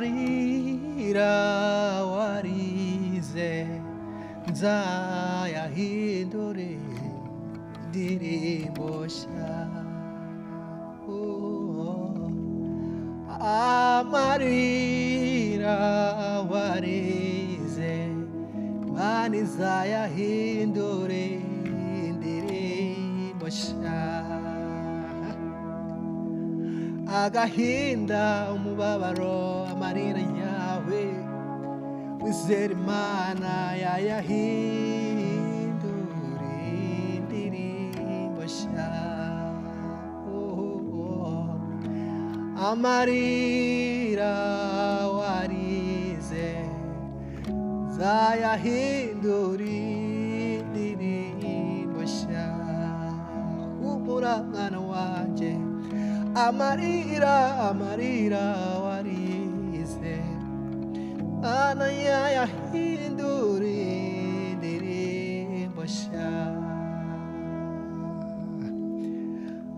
Amarira warize nzayahindure indirimbo nshya. Amarira warize Imana izayahindure indirimbo nshya. Agahinda, umubabaro, amarira yawe, wizera Imana yayahindura indirimbo nshya. Amarira warize nzayahindura indirimbo nshya. Humura mwana wanjye, amarira, amarira warize Imana yayahindura indirimbo nshya.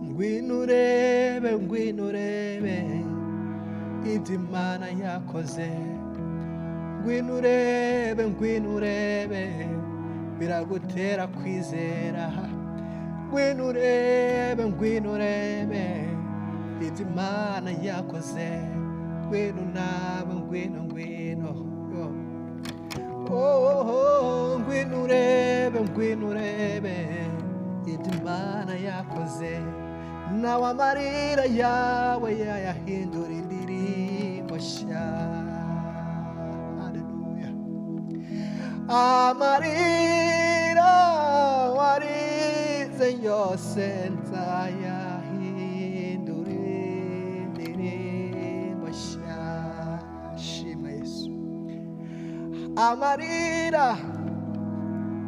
Ngwino urebe, ngwino urebe ibyo Imana yakoze. Ngwino urebe, ngwino urebe, biragutera kwizera. Ngwino urebe, ngwino urebe ibyo Imana yakoze. Ngwino nawe, ngwino, ngwino. Oh, ngwino urebe, ngwino urebe ibyo Imana yakoze. Nawe amarira yawe yayahindura indirimbo nshya. Haleluya. Amarira warize yose nzayahindura indirimbo nshya. Shima Yesu. Amarira,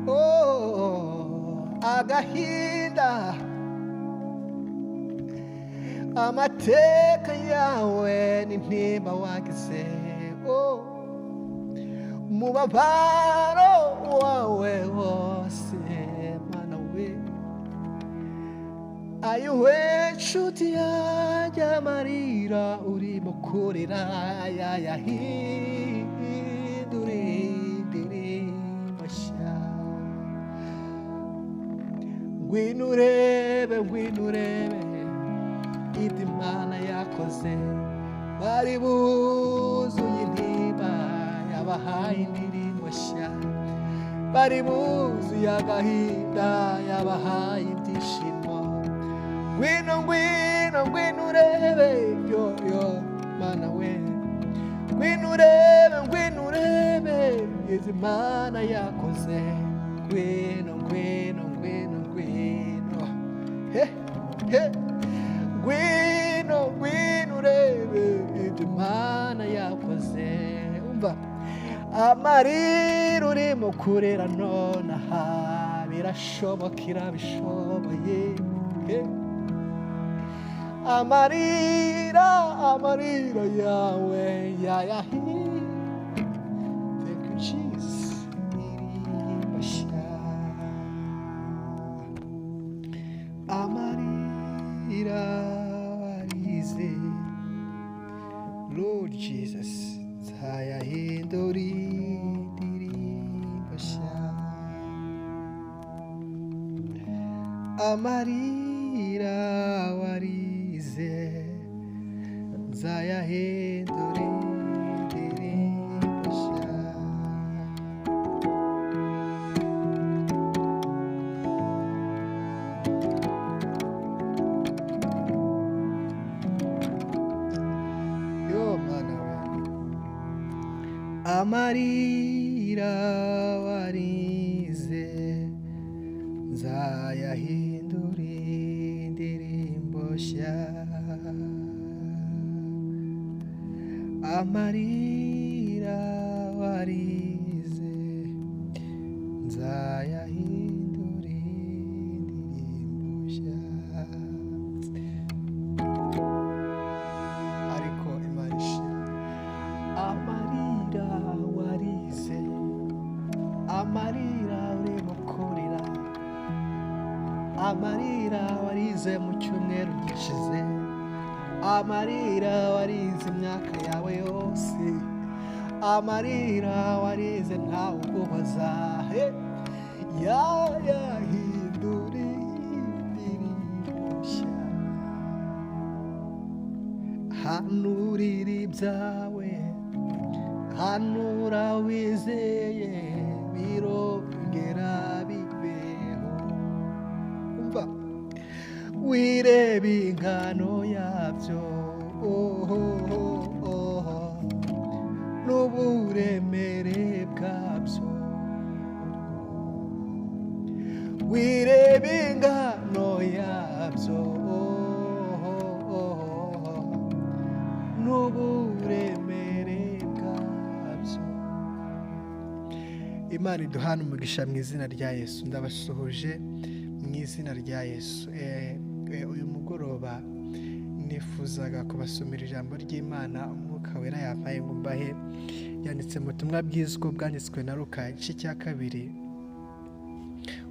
oh, agahinda, amateka yawe n'intimba wagize, oh, umubabaro wawe wose, Mana we. Ayiwe nshuti yanjye, amarira urimo kurira yayahindura indirimbo nshya. Ngwino urebe, ngwino urebe ibyo Imana yakoze. Bari buzuye intimba yabahaye indirimbo nshya. Bari buzuye agahinda yabahaye ibyishimo. Ngwino, ngwino, ngwino urebe yo yo Mana we. Ngwino urebe, ngwino urebe ibyo Imana yakoze. Ngwino, ngwino, ngwino, ngwino. He he. Ngwino, ngwino urebe ibyo Imana yakoze. Umva amarira urimo kurira nonaha, birashoboka, irabishoboye. Amarira, amarira yawe yayahindura. Thank you Jesus. Indirimbo nshya. Amarira warize, Lord Jesus, nzayahindura indirimbo nshya. Amarira warize nzayahindura indirimbo nshya. Yo Mana we. Amarira warize nzayahindura indirimbo nshya. Amarira warize nzayahindura indirimbo nshya. Ariko Imana ishimwe. Amarira warize, amarira urimo kurira, amarira warize mu cyumweru gishize, Amarira warize imyaka yawe yose, amarira warize ntawe ukuhoza, yayahindura indirimbo nshya. Hanurira ibyawe, hanura wizeye, birongera bibeho. Umva, wirebe ingano yabyo, oh, n'uburemere bwabyo. Wirebe ingano yabyo, oh, n'uburemere bwabyo. Imana iduhana umugisha mu izina rya Yesu. Ndabasuhuje mu izina rya Yesu. Uyu mugoroba nifuzaga kubasomera ijambo ry'Imana Umwuka Wera yampaye ngo mbahe. Yanditse mu butumwa bwiza uko bwanditswe na Luka, igice cya 2,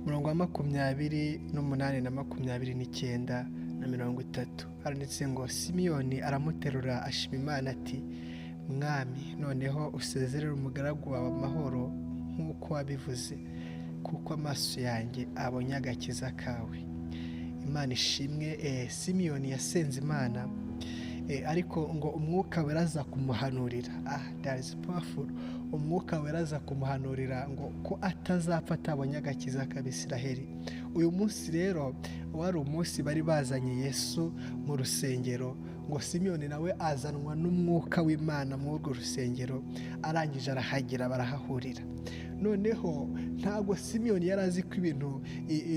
umurongo wa 28 na 29 na 30. Haranditse ngo: Simiyoni aramuterura ashima Imana ati: Mwami, noneho usezerere umugaragu wawe amahoro nk'uko wabivuze, kuko amaso yanjye abonye agakiza kawe. Imana ishimwe. Simiyoni yasenze Imana, ariko ngo Umwuka Wera aza kumuhanurira. That is powerful. Umwuka Wera aza kumuhanurira ngo ko atazapfa atabonye agakiza k'Abisiraheli. Uyu munsi rero wari umunsi bari bazanye Yesu mu rusengero, ngo Simiyoni nawe azanwa n'Umwuka w'Imana muri urwo rusengero, arangije arahagera, barahahurira. Noneho ntabwo Simiyoni yari azi ko ibintu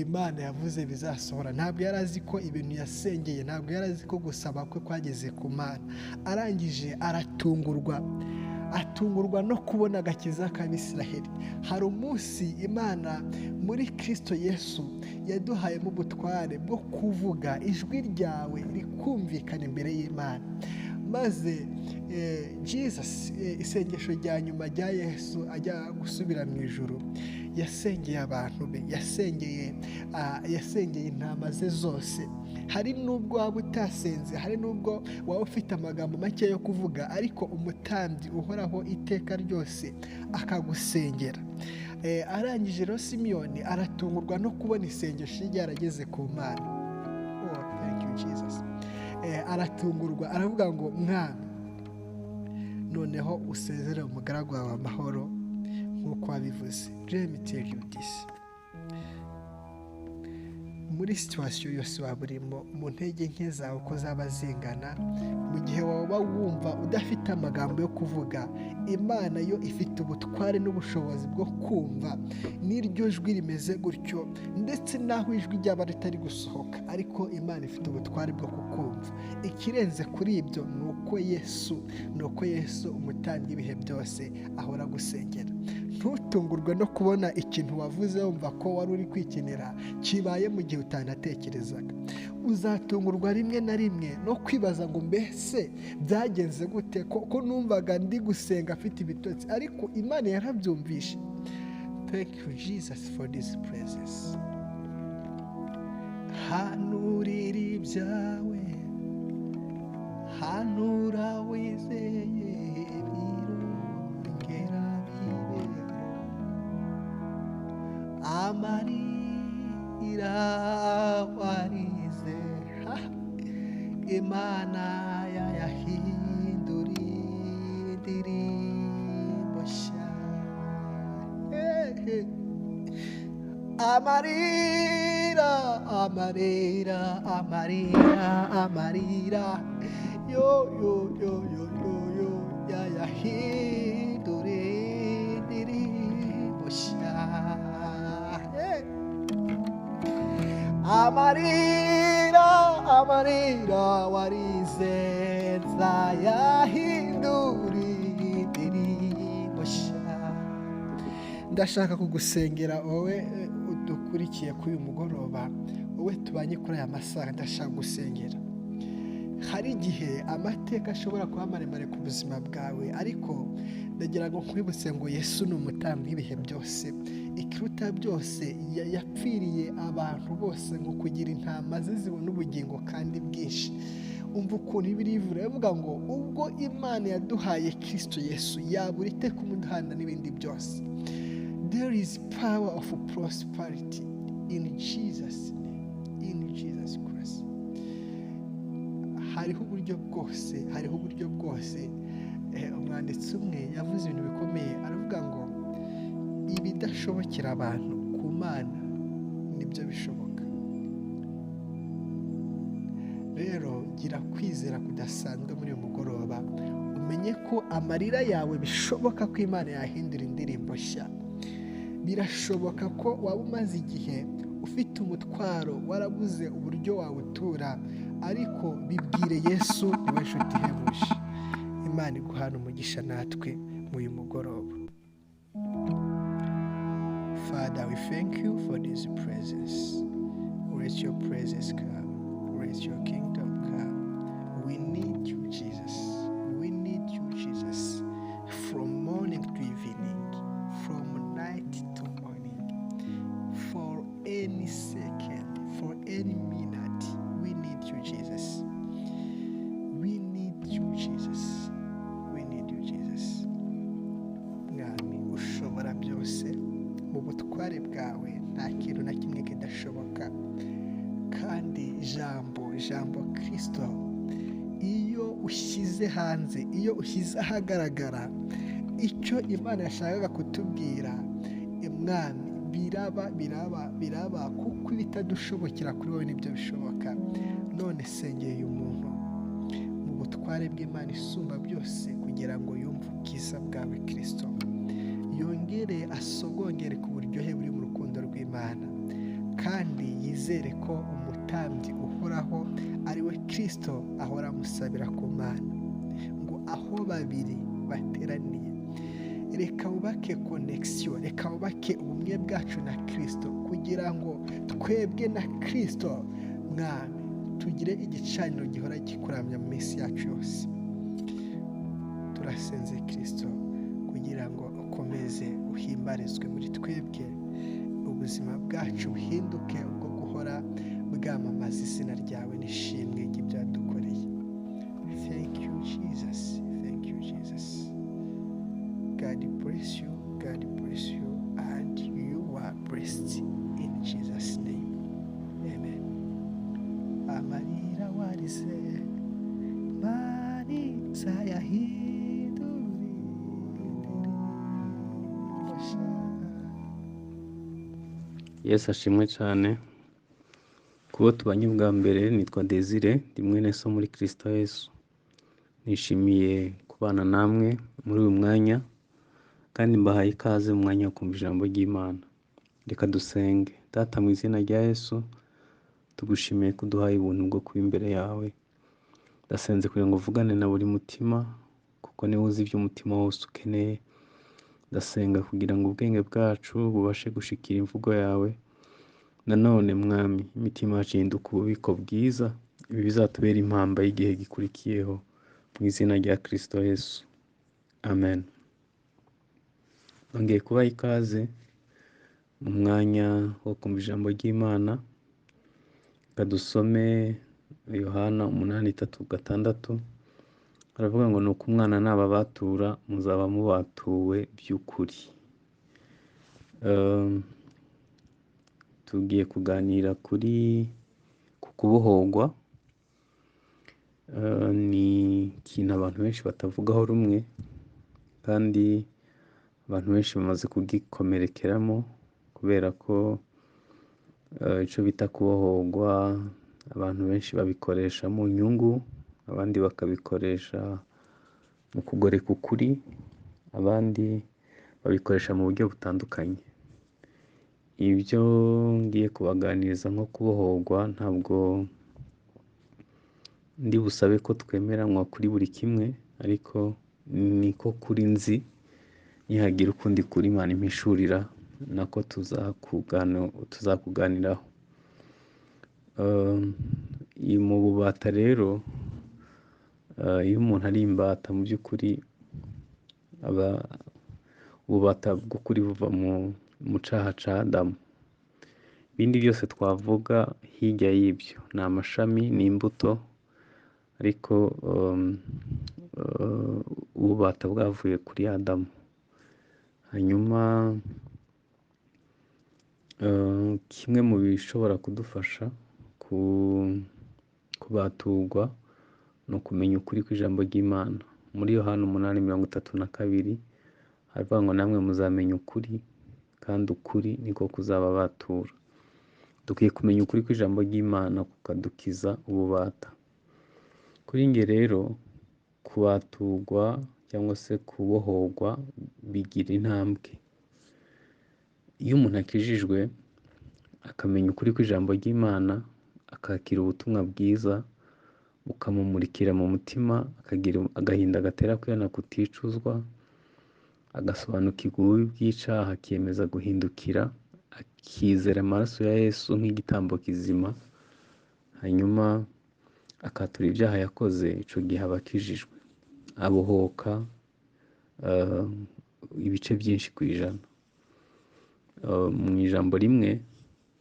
Imana yavuze bizasohora, ntabwo yari azi ko ibintu yasengeye, ntabwo yari azi ko gusaba kwe kwageze ku Mana. Arangije aratungurwa, atungurwa no kubona agakiza k'Abisiraheli. Hari umunsi Imana muri Kristo Yesu yaduhayemo ubutware bwo kuvuga, ijwi ryawe rikumvikana imbere y'Imana. Maze Jesus, isengesho rya nyuma rya Yesu ajya gusubira mu ijuru, yasengeye abantu be, yasengeye intama ze zose. Hari nubwo waba utasenze, hari nubwo waba ufite amagambo make yo kuvuga, ariko umutambyi uhoraho iteka ryose akagusengera. Arangije rero Simiyoni aratungurwa no kubona isengesho ryarageze ku Mana. Oh, thank you Jesus. Aratungurwa aravuga ngo: Mwami, noneho usezere umugaragu wawe amahoro nk'uko wabivuze. Let me tell you this. Muri situation yose waba urimo, mu ntege nke zawe uko zaba zingana, mu gihe waba wumva udafite amagambo yo kuvuga, Imana yo ifite ubutware n'ubushobozi bwo kumva n'iryo jwi rimeze gutyo, ndetse n'aho ijwi ryaba ritari gusohoka, ariko Imana ifite ubutware bwo kukumva. Ikirenze kuri ibyo ni uko Yesu umutambyi ibihe byose ahora agusengera. Ntutungurwe no kubona ikintu wavuze wumva ko wari uri kwikinira kibaye mu gihe utanatekerezaga. Uzatungurwa rimwe na rimwe no kwibaza ngo mbese byagenze gute, ko numvaga ndi gusenga afite ibitotsi, ariko Imana yarabyumvishe. Thank you Jesus for this presence. Hanurira ibyawe, hanura wizeye, birongera bibeho. Amarira warize, Imana yayahindura indirimbo nshya. Amarira, amarira, amarira, amarira, yo yo yo yo yo yo, yayahindura indirimbo nshya. Amarira, amarira warize, nzayahindura indirimbo nshya. Ndashaka kugusengera wowe udukurikiye kuri uyu mugoroba, wowe tubanye kuri aya masaha, ndashaka gusengera. Hari igihe amateka ashobora kuba maremare ku buzima bwawe, ariko ndagira ngo nkwibutse ngo Yesu ni umutambyi w'ibihe byose. Ikiruta byose yapfiriye abantu bose ngo kugira intama ze zibone ubugingo kandi bwinshi. Umva ukuntu Bibiliya ivuga ngo ubwo Imana yaduhaye Kristo Yesu, yabura ite kumuduhana n'ibindi byose? There is power of prosperity in Jesus name, in Jesus Christ. Hariho uburyo bwose, hariho uburyo bwose. Umwanditsi umwe yavuze ibintu bikomeye, aravuga ngo ibidashobokera abantu ku Mana nibyo bishoboka. Rero gira kwizera kudasanzwe muri uyu mugoroba, umenye ko amarira yawe bishoboka ko Imana yahindura indirimbo nshya. Birashoboka ko waba umaze igihe ufite umutwaro, warabuze uburyo wawutura, ariko bibwire Yesu, niwe nshuti ihebuje. Imana iguhana umugisha natwe muri uyu mugoroba. Father, we thank you for this presence. Let your presence come. Let your kingdom come. We need you, Jesus. We need you, Jesus. From morning to evening, from night to morning, for any second, for any minute, we need you, Jesus. We need you, Jesus. We need you, Jesus. Mwami ushobora byose, mu butware bwawe nta kintu na kimwe kidashoboka. Kandi ijambo Kristo, iyo ushyize hanze, iyo ushyize ahagaragara icyo Imana yashakaga kutubwira, Mwami, biraba, biraba, biraba, kuko ibitadushobokera kuri wowe nibyo bishoboka. None sengeye uyu muntu mu butware bw'Imana isumba byose, kugira ngo yumve ubwiza bwawe Kristo, yongere asogongere ku buryohe buri mu rukundo rw'Imana, kandi yizere ko umutambyi uhoraho ari we Kristo ahora amusabira ku Mana, ngo aho babiri bateraniye. Reka wubake connection, reka wubake ubumwe bwacu na Kristo, kugira ngo twebwe na Kristo, Mwami, tugire igicaniro gihora gikuramya mu minsi yacu yose. Turasenze Kristo, kugira ngo ukomeze uhimbarizwe muri twebwe, ubuzima bwacu buhinduke ubwo guhora bwamamaza izina ryawe n'ishimwe ry'ibyadukoreye. Thank you, Jesus. Thank you, Jesus. God bless you. God bless you, and you are blessed in Jesus' name. Amen. Amarira warize, Mani zayahindura indirimbo nshya. Yesu ashimwe cyane. Kubo tubanye bwa mbere, nitwa Desire, ndi mwene so muri Kristo Yesu. Nishimiye kubana namwe muri uyu mwanya, kandi mbahaye ikaze mu mwanya wo kumva ijambo ry'Imana. Reka dusenge. Data, mu izina rya Yesu, tugushimiye ko uduhaye ubuntu bwo kuba imbere yawe. Ndasenze kugira ngo uvugane na buri mutima, kuko niwe uzi ibyo umutima wose ukeneye. Ndasenga kugira ngo ubwenge bwacu bubashe gushikira imvugo yawe. Nanone Mwami, imitima yacu ihinduke ububiko bwiza, ibi bizatubera impamba y'igihe gikurikiyeho, mu izina rya Kristo Yesu, amen. Nongeye kubaha ikaze mu mwanya wo kumva ijambo ry'Imana. Reka dusome Yohana 8:36, aravuga ngo: "Nuko umwana nababatura, muzaba mubatuwe by'ukuri." Tugiye kuganira kuri ku kubohorwa. Ni ikintu abantu benshi batavugaho rumwe, kandi abantu benshi bamaze kugikomerekeramo, kubera ko icyo bita kubohorwa abantu benshi babikoresha mu nyungu, abandi bakabikoresha mu kugoreka ukuri, abandi babikoresha mu buryo butandukanye. Ibyo ngiye kubaganiriza nko kubohorwa, ntabwo ndi busabe ko twemeranywa kuri buri kimwe, ariko niko kuri nzi. Nihagira ukundi kuri Imana impishurira, nako tuzakuganiraho. Mu bubata rero, iyo umuntu ari imbata, mu by'ukuri aba ububata bw'ukuri buva mu cyaha cya Adamu. Ibindi byose twavuga hirya y'ibyo ni amashami, ni imbuto, Ariko ububata bwavuye kuri Adamu. Hanyuma kimwe mu bishobora kudufasha kubaturwa ni ukumenya ukuri kw'ijambo ry'Imana. Muri Yohana 8:32 haravuga ngo namwe muzamenya ukuri kandi ukuri niko kuzababatura. Dukwiye kumenya ukuri kw'ijambo ry'Imana kukadukiza ububata. Kuri njye rero kubaturwa cyangwa se kubohorwa bigira intambwe. Iyo umuntu akijijwe akamenya ukuri kw'ijambo ry'Imana, akakira ubutumwa bwiza bukamumurikira mu mutima, akagira agahinda gatera kwihana kuticuzwa, agasobanukirwa ububi bw'icyaha, akiyemeza guhindukira, akizera amaraso ya Yesu nk'igitambo kizima, hanyuma akatura ibyaha yakoze, icyo gihe aba akijijwe, abohoka ibice byinshi ku ijana. Mu ijambo rimwe,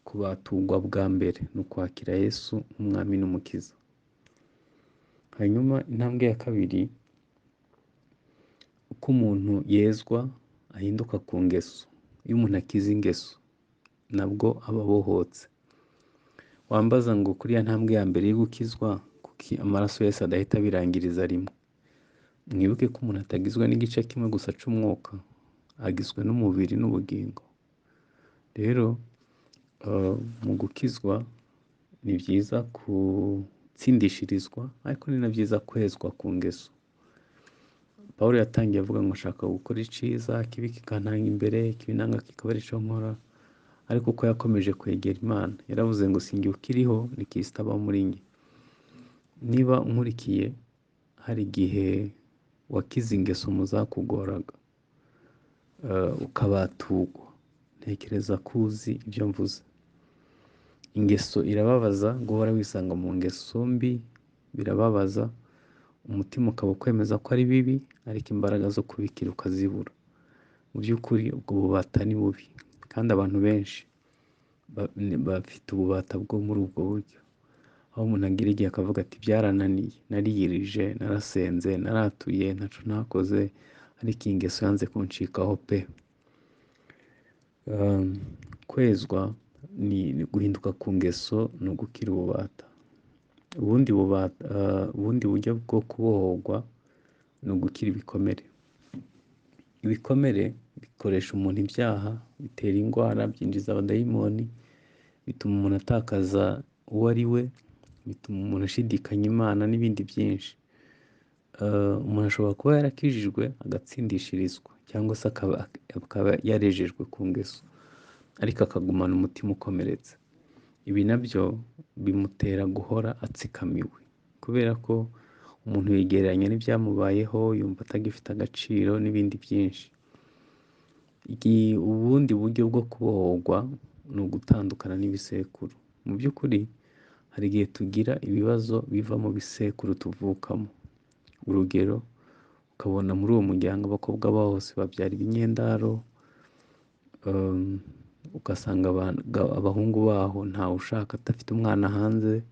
kubaturwa bwa mbere ni ukwakira Yesu nk'umwami n'umukiza. Hanyuma intambwe ya kabiri, uko umuntu yezwa ahinduka ku ngeso. Iyo umuntu akize ingeso nabwo aba abohotse. Wambaza ngo kuri ya ntambwe ya mbere yo gukizwa, kuki amaraso ya Yesu adahita abirangiriza rimwe? Mwibuke ko umuntu atagizwe n'igice kimwe gusa cy'umwuka, agizwe n'umubiri n'ubugingo. Rero mu gukizwa ni byiza gutsindishirizwa, ariko ni na byiza kwezwa ku ngeso. Pawulo yatangiye avuga ngo nshaka gukora icyiza, ikibi kikantanga imbere, ikibi nanga kikaba ari cyo nkora, ariko uko yakomeje kwegera Imana, yaravuze ngo si njye ukiriho, ni Kristo aba muri njye. Niba unkurikiye, hari igihe wakize ingeso mu zakugoraga, ukabaturwa. Ntekereza ko uzi ibyo mvuze. Ingeso irababaza, guhora wisanga mu ngeso mbi birababaza, umutima ukaba ukwemeza ko ari bibi, ariko imbaraga zo kubikira ukazibura. Mu by'ukuri ubwo bubata ni bubi, kandi abantu benshi bafite ububata bwo muri ubwo buryo, aho umuntu agira igihe akavuga ati byarananiye, nariyirije, narasenze, naratuye, ntaco ntakoze, ariko iyi ngeso yanze kuncikaho pe. Kwezwa ni guhinduka ku ngeso, ni ugukira ububata. Ubundi bubata, ubundi buryo bwo kubohorwa ni ugukira ibikomere. Ibikomere bikoresha umuntu ibyaha, bitera indwara, byinjiza abadayimoni, bituma umuntu atakaza uwo ari we, bituma umuntu ashidikanya Imana n'ibindi byinshi. Umuntu ashobora kuba yarakijijwe agatsindishirizwa cyangwa se akaba yarejejwe ku ngeso, ariko akagumana umutima ukomeretse. Ibi nabyo bimutera guhora atsikamiwe, kubera ko umuntu yegeranya n'ibyamubayeho, yumva atagifite agaciro n'ibindi byinshi. Ubundi buryo bwo kubohorwa ni ugutandukana n'ibisekuru. Mu by'ukuri hari igihe tugira ibibazo biva mu bisekuru tuvukamo. Urugero, ukabona muri uwo muryango abakobwa baho bose babyara ibinyendaro, ugasanga abahungu baho ntawe ushaka adafite umwana hanze,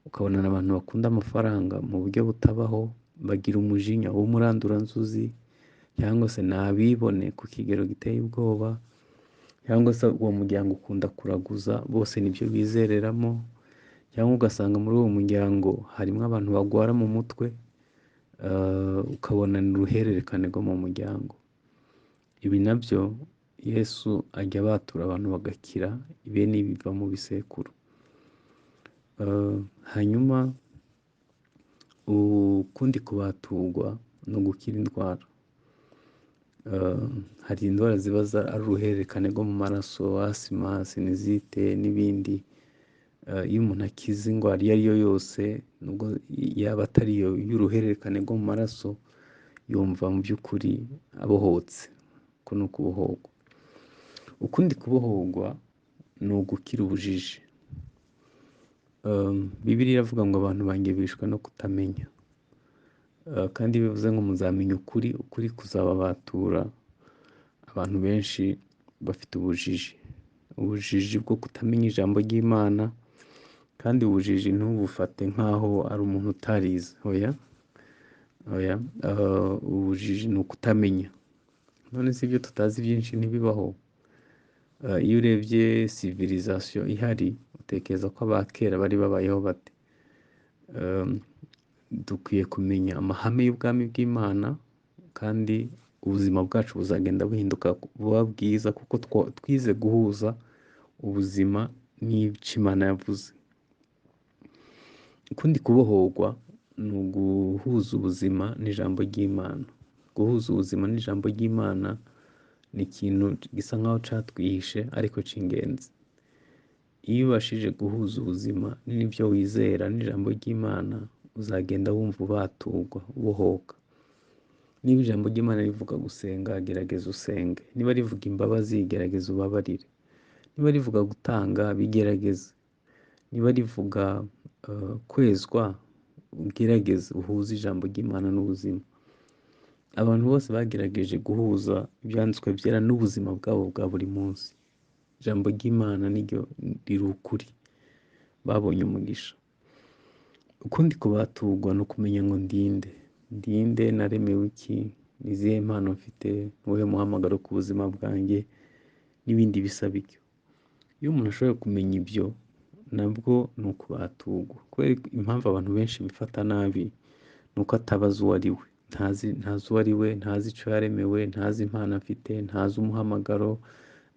ukabona abantu bakunda amafaranga mu buryo butabaho, bagira umujinya w'umuranduranzuzi, cyangwa se ni abibone ku kigero giteye ubwoba, cyangwa se uwo muryango ukunda kuraguza, bose nibyo bizereramo, cyangwa ugasanga muri uwo muryango harimo abantu bagwara mu mutwe, ukabona ni uruhererekane rwo mu muryango. Ibi nabyo Yesu ajya abatura abantu bagakira bene ibi biva mu bisekuru. Hanyuma ukundi kubaturwa ni ugukira indwara. Hari indwara ziba ari uruhererekane rwo mu maraso, asima, sinizite n'ibindi. Iyo umuntu akize indwara iyo ari yo yose, nubwo yaba atari iyo y'uruhererekane rwo mu maraso, yumva mu by'ukuri abohotse. Uko ni ukubohorwa. Ukundi kubohorwa ni ugukira ubujiji. Bibiliya iravuga ngo abantu banjye bishwe no kutamenya. Kandi bivuze ngo muzamenya ukuri, ukuri kuzababatura. Abantu benshi bafite ubujiji, ubujiji bwo kutamenya ijambo ry'Imana, Kandi ubujiji ntubufate nk'aho ari umuntu utarize, oya oya, ubujiji ni ukutamenya. None se ibyo tutazi byinshi ntibibaho? Iyo urebye civilisation ihari, utekereza ko abakera bari babayeho bate? Dukwiye kumenya amahame y'ubwami bw'Imana, kandi ubuzima bwacu buzagenda buhinduka buba bwiza, kuko twize guhuza ubuzima n'icyo Imana yavuze. Ukundi kubohorwa ni uguhuza ubuzima n'ijambo ry'Imana. Guhuza ubuzima n'ijambo ry'Imana ni ikintu gisa nkaho catwihishe ariko c'ingenzi. Iyo ubashije guhuza ubuzima n'ibyo wizera n'ijambo ry'Imana, uzagenda wumva ubaturwa, ubohoka. Niba ijambo ry'Imana rivuga gusenga, gerageza usenge. Niba rivuga imbabazi, gerageza ubabarire. Niba rivuga gutanga, bigerageze. Niba rivuga kwezwa, ugerageze uhuze ijambo ry'Imana n'ubuzima. Abantu bose bagerageje guhuza ibyanditswe byera n'ubuzima bwabo bwa buri munsi, ijambo ry'Imana niryo riri ukuri, babonye umugisha. Ukundi kubaturwa ni ukumenya ngo ndinde, ndinde, naremewe iki, ni izihe mpano mfite, ni uwuhe muhamagaro ku buzima bwanjye, n'ibindi bisa bityo. Iyo umuntu ashoboye kumenya ibyo, nabwo ni ukubaturwa. Kubera impamvu abantu benshi bifata nabi, ni uko atabaza uwo ari we, ntazi uwo ari we, ntazi icyo yaremewe, ntazi impano afite, ntazi umuhamagaro,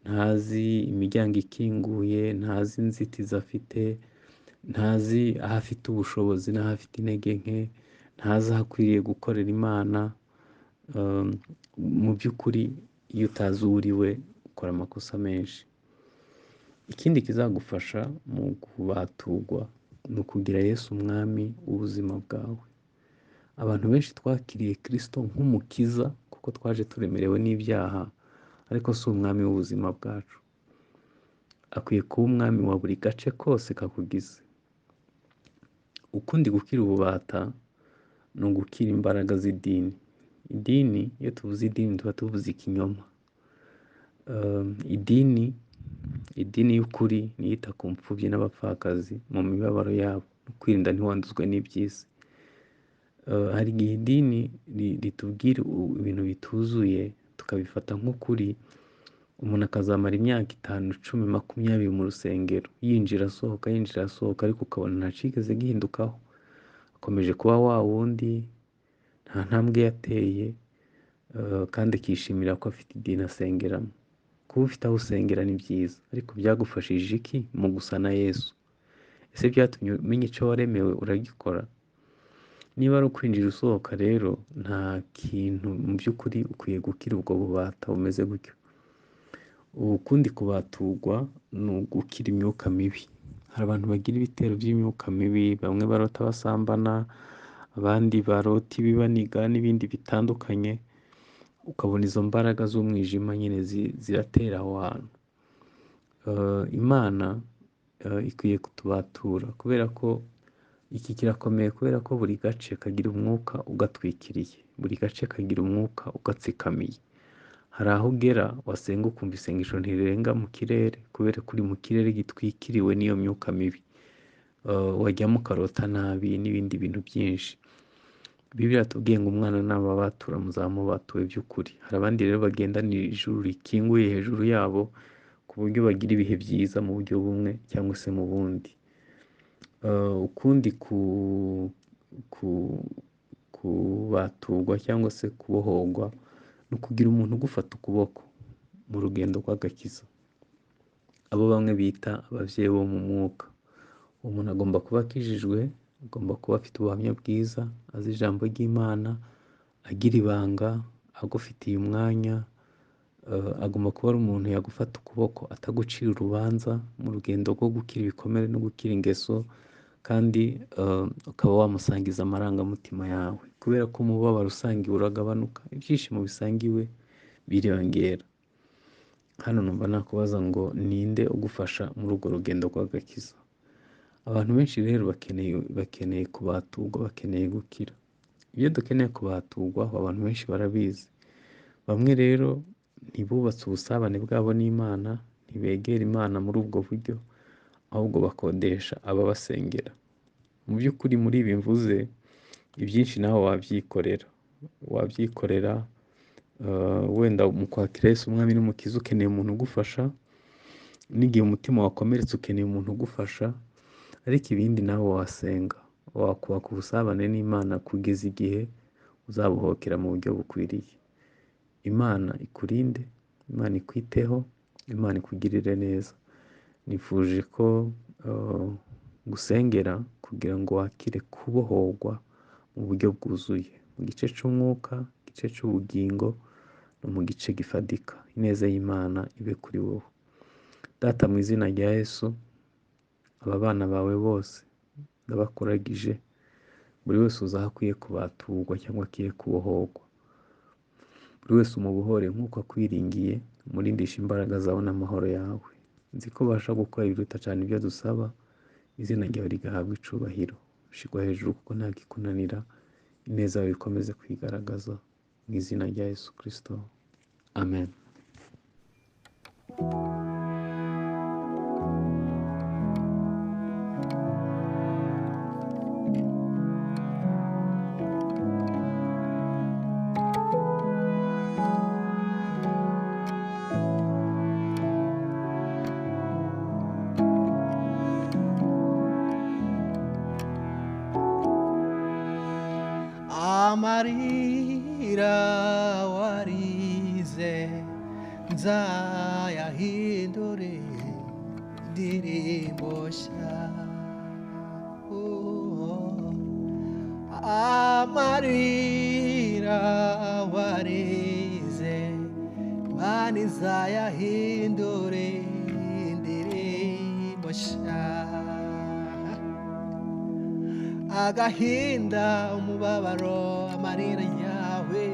ntazi imiryango ikinguye, ntazi inzitizi afite, ntazi aho afite ubushobozi n'aho afite intege nke, ntazi aho akwiriye gukorera Imana. Mu by'ukuri iyo utazi uwo uri we ukora amakosa menshi. Ikindi kizagufasha mu kubaturwa ni ukugira Yesu umwami w'ubuzima bwawe. Abantu benshi twakiriye Kristo nk'umukiza kuko twaje turemerewe n'ibyaha, ariko si umwami w'ubuzima bwacu. Akwiye kuba umwami wa buri gace kose kakugize. Ukundi gukira ububata ni ugukira imbaraga z'idini. Idini, iyo tuvuze idini tuba tuvuze ikinyoma. Idini y'ukuri ni iyita ku mfubyi n'abapfakazi mu mibabaro yabo, no kwirinda ntiwanduzwe n'iby'isi. Hari igihe idini ritubwira ibintu bituzuye tukabifata nk'ukuri, umuntu akazamara imyaka 5, 10, 20 mu rusengero, yinjira asohoka, yinjira asohoka, ariko ukabona ntacigeze gihindukaho, akomeje kuba wa wundi, nta ntambwe yateye, kandi akishimira ko afite idini asengeramo. Kuba ufite aho usengera ni byiza, ariko byagufashije iki mu gusa na Yesu? Ese byatumye umenya icyo waremewe uragikora? Niba ari ukwinjira usohoka rero, nta kintu mu by'ukuri ukwiye gukira ubwo bubata bumeze gutyo. Ukundi kubaturwa ni ugukira imyuka mibi. Hari abantu bagira ibitero by'imyuka mibi, bamwe barota basambana, abandi barota ibibaniga n'ibindi bitandukanye, ukabona izo mbaraga z'umwijima nyine ziratera aho hantu. Imana ikwiye kutubatura, kubera ko iki kirakomeye, kubera ko buri gace kagira umwuka ugatwikiriye, buri gace kagira umwuka ugatsikamiye. Hari aho ugera wasenga ukumva isengesho ntirirenga mu kirere, kubera ko uri mu kirere gitwikiriwe n'iyo myuka mibi. Wajyamo ukarota nabi n'ibindi bintu byinshi. Bibiliya iratubwiye ngo umwana nababatura muzamubatuwe by'ukuri. Hari abandi rero bagendana ijuru rikinguye hejuru yabo, ku buryo bagira ibihe byiza mu buryo bumwe cyangwa se mu bundi. Ukundi kubaturwa cyangwa se kubohorwa ni ukugira umuntu ugufata ukuboko mu rugendo rw'agakiza, abo bamwe bita ababyeyi bo mu mwuka. Umuntu agomba kuba akijijwe, agomba kuba afite ubuhamya bwiza, azi ijambo ry'Imana, agira ibanga, agufitiye umwanya. Agomba kuba ari umuntu yagufata ukuboko atagucira urubanza mu rugendo rwo gukira ibikomere no gukira ingeso, kandi ukaba wamusangiza amarangamutima yawe, kubera ko umubabaro usangiwe uragabanuka, ibyishimo bisangiwe biriyongera. Hano numva nakubaza ngo ninde ugufasha muri urwo rugendo rw'agakiza? Abantu benshi rero bakeneye kubaturwa, bakeneye gukira. Ibyo dukeneye kubaturwaho abantu benshi barabizi. Bamwe rero ntibubatse ubusabane bwabo n'Imana, ntibegera Imana muri ubwo buryo, ahubwo bakodesha ababasengera. Mu by'ukuri muri ibi mvuze, ibyinshi nawe wabyikorera, wabyikorera wenda mu kwakira Yesu umwami n'umukiza ukeneye umuntu ugufasha, n'igihe umutima wakomeretse ukeneye umuntu ugufasha, ariko ibindi nawe wasenga, wakubaka ubusabane n'Imana kugeza igihe uzabuhokera mu buryo bukwiriye. Imana ikurinde, Imana ikwiteho, Imana ikugirire neza. Nifuje ko ngusengera kugira ngo wakire kubohorwa mu buryo bwuzuye, mu gice cy'umwuka, igice cy'ubugingo no mu gice gifatika. Ineza y'Imana ibe kuri wowe. Data, mu izina rya Yesu, aba bana bawe bose ndabakuragije, buri wese uzi aho akwiye kubaturwa cyangwa akwiye kubohorwa. Buri wese umubohore nk'uko akwiringiye, umurindishe imbaraga zawe n'amahoro yawe. Nzi ko ubasha gukora ibiruta cyane ibyo dusaba, izina ryawe rigahabwa icubahiro. Shirwa hejuru kuko nta kikunanira, ineza yawe ikomeze kwigaragaza. Mu izina rya Yesu Kristo, amen. Amarira warize nzayahindure indirimbo nshya. Oh, amarira warize Imana izayahindure indirimbo nshya. Agahinda, umubabaro, amarira yawe,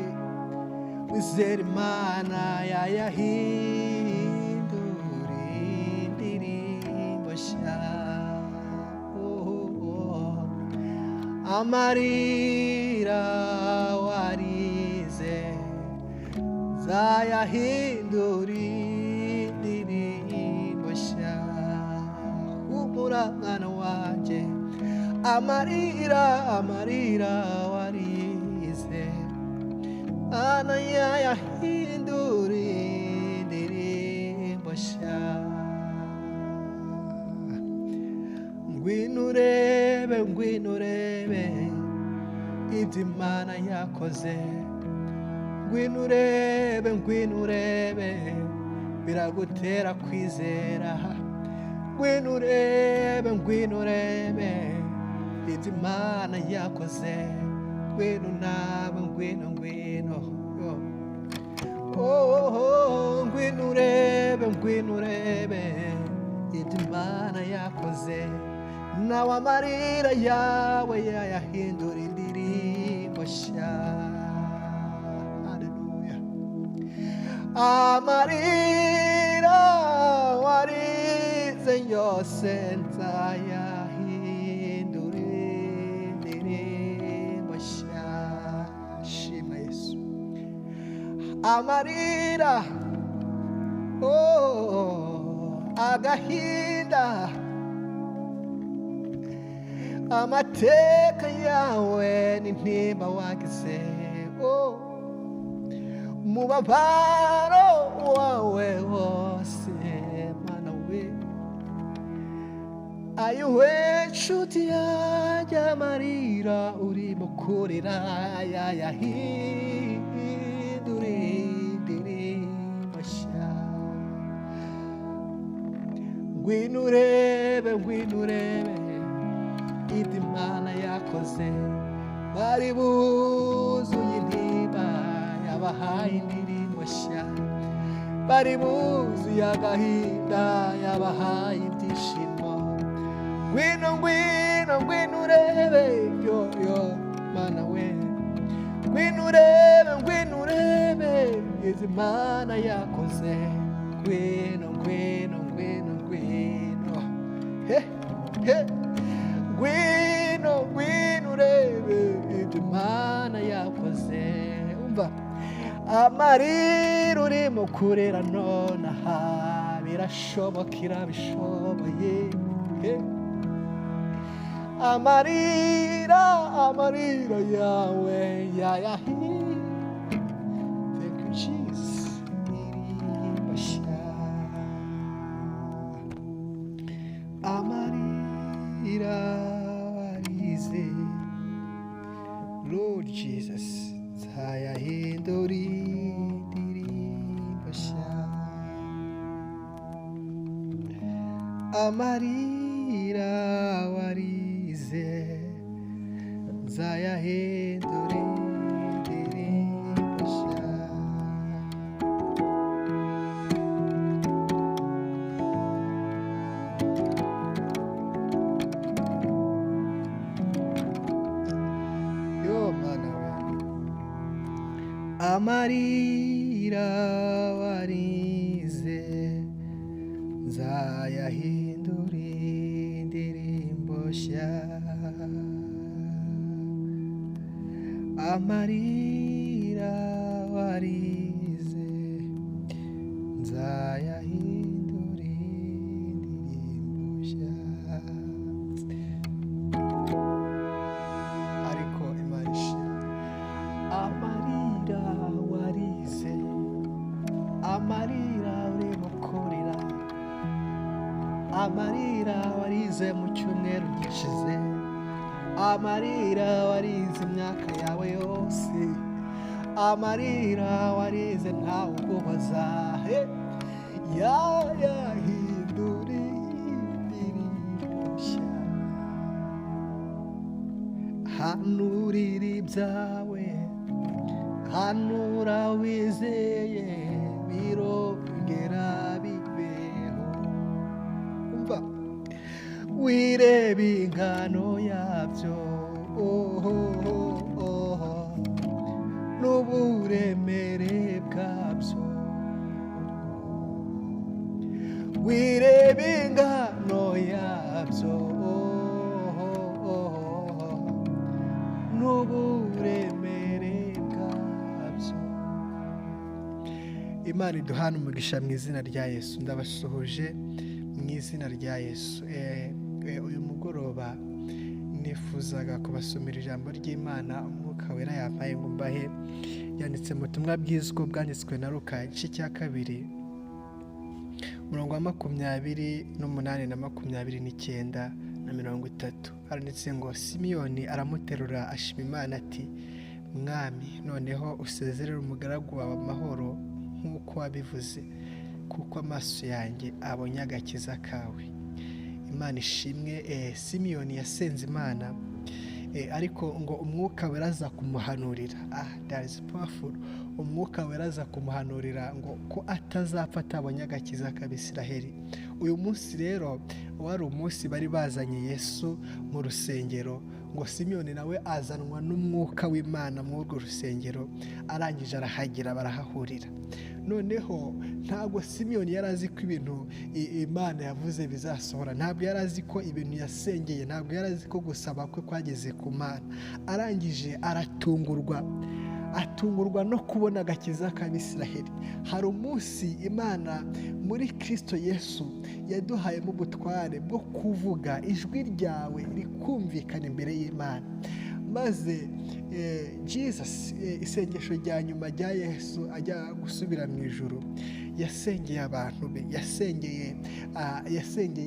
wizera Imana yayahindura indirimbo nshya. Oh, amarira warize nzayahindura indirimbo nshya. Humura mwana wanjye, amarira, amarira warize Mana yayahindura indirimbo nshya. Ngwino urebe, ngwino urebe ibyo Imana yakoze. Ngwino urebe, ngwino urebe, biragutera kwizera. Ngwino urebe, ngwino urebe ibyo Imana yakoze. Ngwino nawe, ngwino, ngwino. Oh, oh, ngwino urebe, ngwino urebe ibyo Imana yakoze. Nawe amarira yawe yayahindura indirimbo nshya. Haleluya. Amarira warize yose nzayahindura indirimbo nshya. Shima Yesu. Amarira, oh, agahinda, amateka yawe n'intimba wagize, oh, umubabaro wawe wose, Mana we. Ayiwe nshuti yanjye, amarira urimo kurira yayahindura indirimbo nshya. Ngwino urebe, ngwino urebe ibyo Imana yakoze. Bari buzuye intimba yabahaye indirimbo nshya. Bari buzuye agahinda yabahaye ibyishimo. Ngwino, ngwino, ngwino urebe yo yo Mana we. Ngwino urebe, ngwino urebe ibyo Imana yakoze. Ngwino, ngwino, ngwino, ngwino. He, he. Ngwino, ngwino urebe ibyo Imana yakoze. Umva amarira urimo kurira nonaha, birashoboka, irabishoboye. He. Amarira, amarira yawe yayahi. Thank you, Jesus. Indirimbo nshya. Amarira warize, Lord Jesus, nzayahindura indirimbo nshya. Amarira warize, nzayahindura indirimbo nshya. Yo mana we, amarira warize, nzayahindura indirimbo nshya. Amarira warize, nzayahindura indirimbo nshya. Ariko Imana ishimwe. Amarira warize, amarira urimo kurira, amarira warize mu cyumweru gishize, amarira warize imyaka yawe yose, amarira warize ntawe ukubaza, yayahindura indirimbo nshya. Hanurira ibyawe, hanura wizeye, birongera bibeho. Umva, wirebe ingano yabyo, oh, n'uburemere bwabyo. Wirebe ingano yabyo, oh, n'uburemere bwabyo. Imana iduhane umugisha mu izina rya Yesu. Ndabasuhuje mu izina rya Yesu. Uyu mugoroba nifuzaga kubasomera ijambo ry'Imana Umwuka Wera yampaye ngo mbahe. Yanditse mu butumwa bwiza uko bwanditswe na Luka, igice cya 2, umurongo wa 28 na 29 na 30. Haranditse ngo Simiyoni aramuterura ashima Imana ati: Mwami, noneho usezerere umugaragu wawe amahoro nk'uko wabivuze, kuko amaso yanjye abonye agakiza kawe. Imana ishimwe. Simiyoni yasenze Imana, ariko ngo Umwuka Wera aza kumuhanurira. That is powerful. Umwuka Wera aza kumuhanurira ngo ko atazapfa atabonye agakiza k'Abisiraheli. Uyu munsi rero wari umunsi bari bazanye Yesu mu rusengero, ngo Simiyoni nawe azanwa n'Umwuka w'Imana muri urwo rusengero, arangije arahagera barahahurira. Noneho ntabwo Simiyoni yari azi ko ibintu Imana yavuze bizasohora, ntabwo yari azi ko ibintu yasengeye, ntabwo yari azi ko gusaba kwe kwageze ku Mana. Arangije aratungurwa, atungurwa no kubona agakiza k'Abisiraheli. Hari umunsi Imana muri Kristo Yesu yaduhayemo ubutware bwo kuvuga, ijwi ryawe rikumvikana imbere y'Imana. Maze Jesus, isengesho rya nyuma rya Yesu ajya gusubira mu ijuru, yasengeye abantu be, yasengeye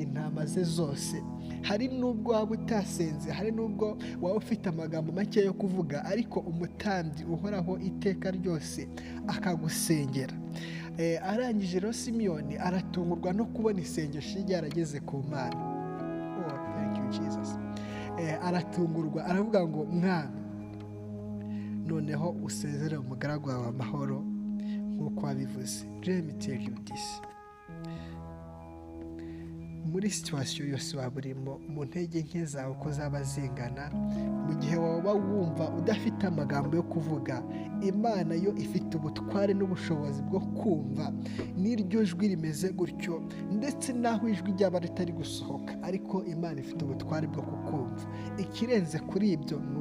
intama ze zose. Hari nubwo waba utasenze, hari nubwo waba ufite amagambo make yo kuvuga, ariko umutambyi uhoraho iteka ryose akagusengera. Arangije rero Simiyoni aratungurwa no kubona isengesho ryarageze ku Mana. Oh, thank you Jesus. Aratungurwa aravuga ngo: Mwami, noneho usezere umugaragu wawe amahoro nk'uko wabivuze. Let me tell you this. Muri situwasiyo yose waba urimo, mu ntege nke zawe uko zaba zingana, mu gihe waba wumva udafite amagambo yo kuvuga, Imana yo ifite ubutware n'ubushobozi bwo kumva n'iryo jwi rimeze gutyo, ndetse n'aho ijwi ryaba ritari gusohoka, ariko Imana ifite ubutware bwo kukumva. Ikirenze kuri ibyo ni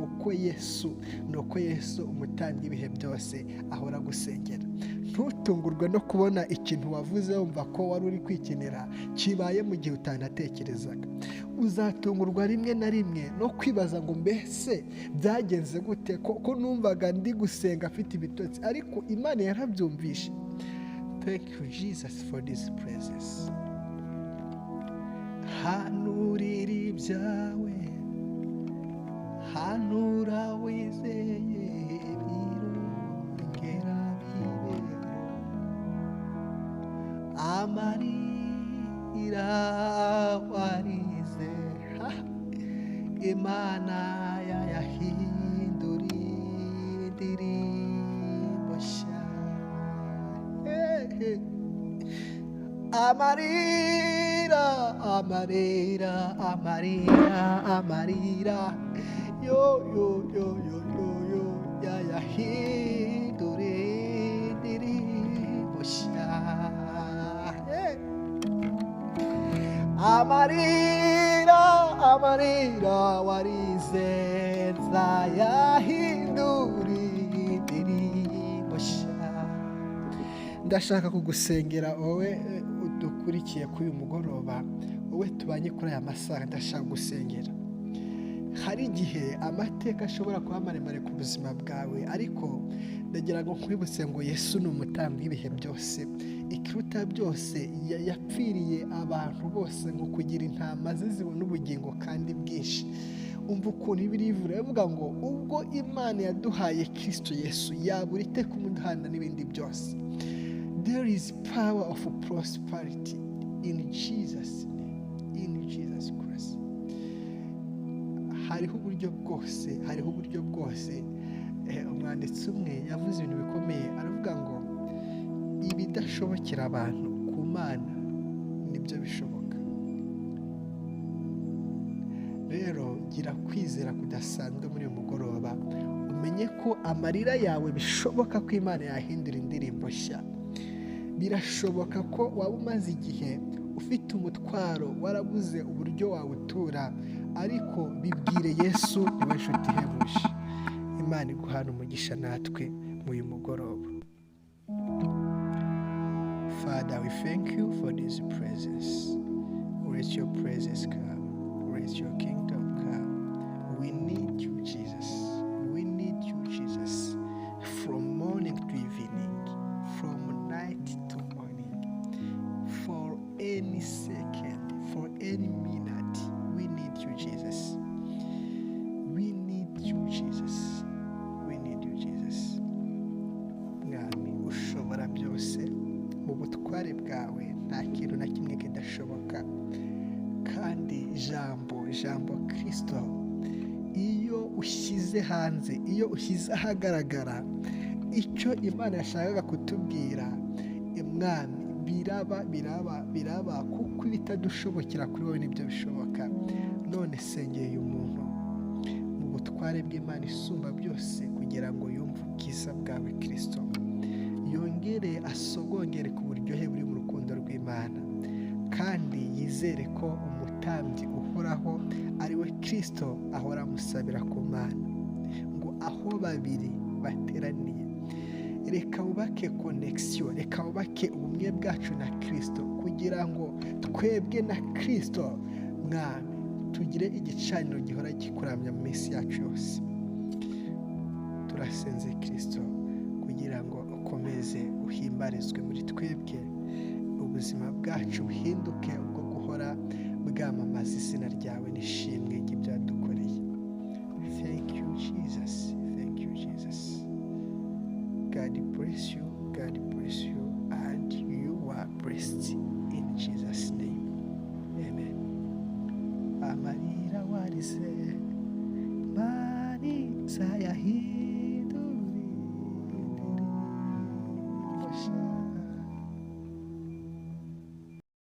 uko Yesu umutambyi w'ibihe byose ahora agusengera. Ntutungurwe no kubona ikintu wavuze wumva ko wari uri kwikinira kibaye mu gihe utanatekerezaga. Uzatungurwa rimwe na rimwe no kwibaza ngo mbese byagenze gute ko numvaga ndi gusenga afite ibitotsi, ariko Imana yarabyumvishe. Thank you Jesus for this presence. Hanurira ibyawe, hanura wizeye, birongera bibeho. Amarira warize, Imana yayahindura indirimbo nshya. Amarira, amarira, amarira, amarira, yo yo yo yo yo yo, yayahindura indirimbo nshya. Amarira, amarira warize, nzayahindura indirimbo nshya. Ndashaka kugusengera wowe udukurikiye kuri uyu mugoroba, wowe tubanye kuri aya masaha, ndashaka gusengera. Hari igihe amateka ashobora kuba maremare ku buzima bwawe, ariko ndagira ngo nkwibutse ngo Yesu ni umutambyi w'ibihe byose. Ikiruta byose yapfiriye abantu bose ngo kugira intama ze zibone ubugingo kandi bwinshi. Umva ukuntu Bibiliya ivuga ngo ubwo Imana yaduhaye Kristo Yesu, yabura ite kumuduhana n'ibindi byose. There is power of prosperity in Jesus name, in Jesus Christ. Hariho uburyo bwose, hariho uburyo bwose. Umwanditsi umwe yavuze ibintu bikomeye, aravuga ngo ibidashobokera abantu ku Mana nibyo bishoboka. Rero gira kwizera kudasanzwe muri uyu mugoroba, umenye ko amarira yawe bishoboka ko Imana yahindura indirimbo nshya. Birashoboka ko waba umaze igihe ufite umutwaro, warabuze uburyo wawutura, ariko bibwire Yesu, niwe nshuti ihebuje. Imana iguhana umugisha natwe muri uyu mugoroba. Father, we thank you for this presence. Let your presence come. Let your kingdom come. We need you, Jesus. We need you, Jesus. From morning to evening, from night to morning, for any second, for any minute, we need you, Jesus. We need you, Jesus. We need you, Jesus. Mwami ushobora byose, mu butware bwawe nta kintu na kimwe kidashoboka. Kandi jambo Kristo, iyo ushyize hanze, iyo ushyize ahagaragara icyo Imana yashakaga kutubwira, Mwami, biraba, biraba, biraba, kuko ibitadushobokera kuri wowe nibyo bishoboka. None sengeye uyu muntu mu butware bw'Imana isumba byose, kugira ngo yumve ubwiza bwawe Kristo, yongere asogongere ku buryohe buri mu rukundo rw'Imana, kandi yizere ko umutambyi uhoraho ari we Kristo ahora amusabira ku Mana, ngo aho babiri bateraniye. Reka wubake connection, reka wubake ubumwe bwacu na Kristo, kugira ngo twebwe na Kristo Mwami tugire igicaniro gihora gikuramya mu minsi yacu yose. Turasenze Kristo kugira ngo ukomeze uhimbarizwe muri twebwe, ubuzima bwacu buhinduke ubwo guhora bwamamaza izina ryawe n'ishimwe ry'ibyadukoreye. Thank you Jesus, thank you Jesus. God bless you, God bless you, and you are blessed in Jesus name. Amen. Amarira warize, Imana izayahindura.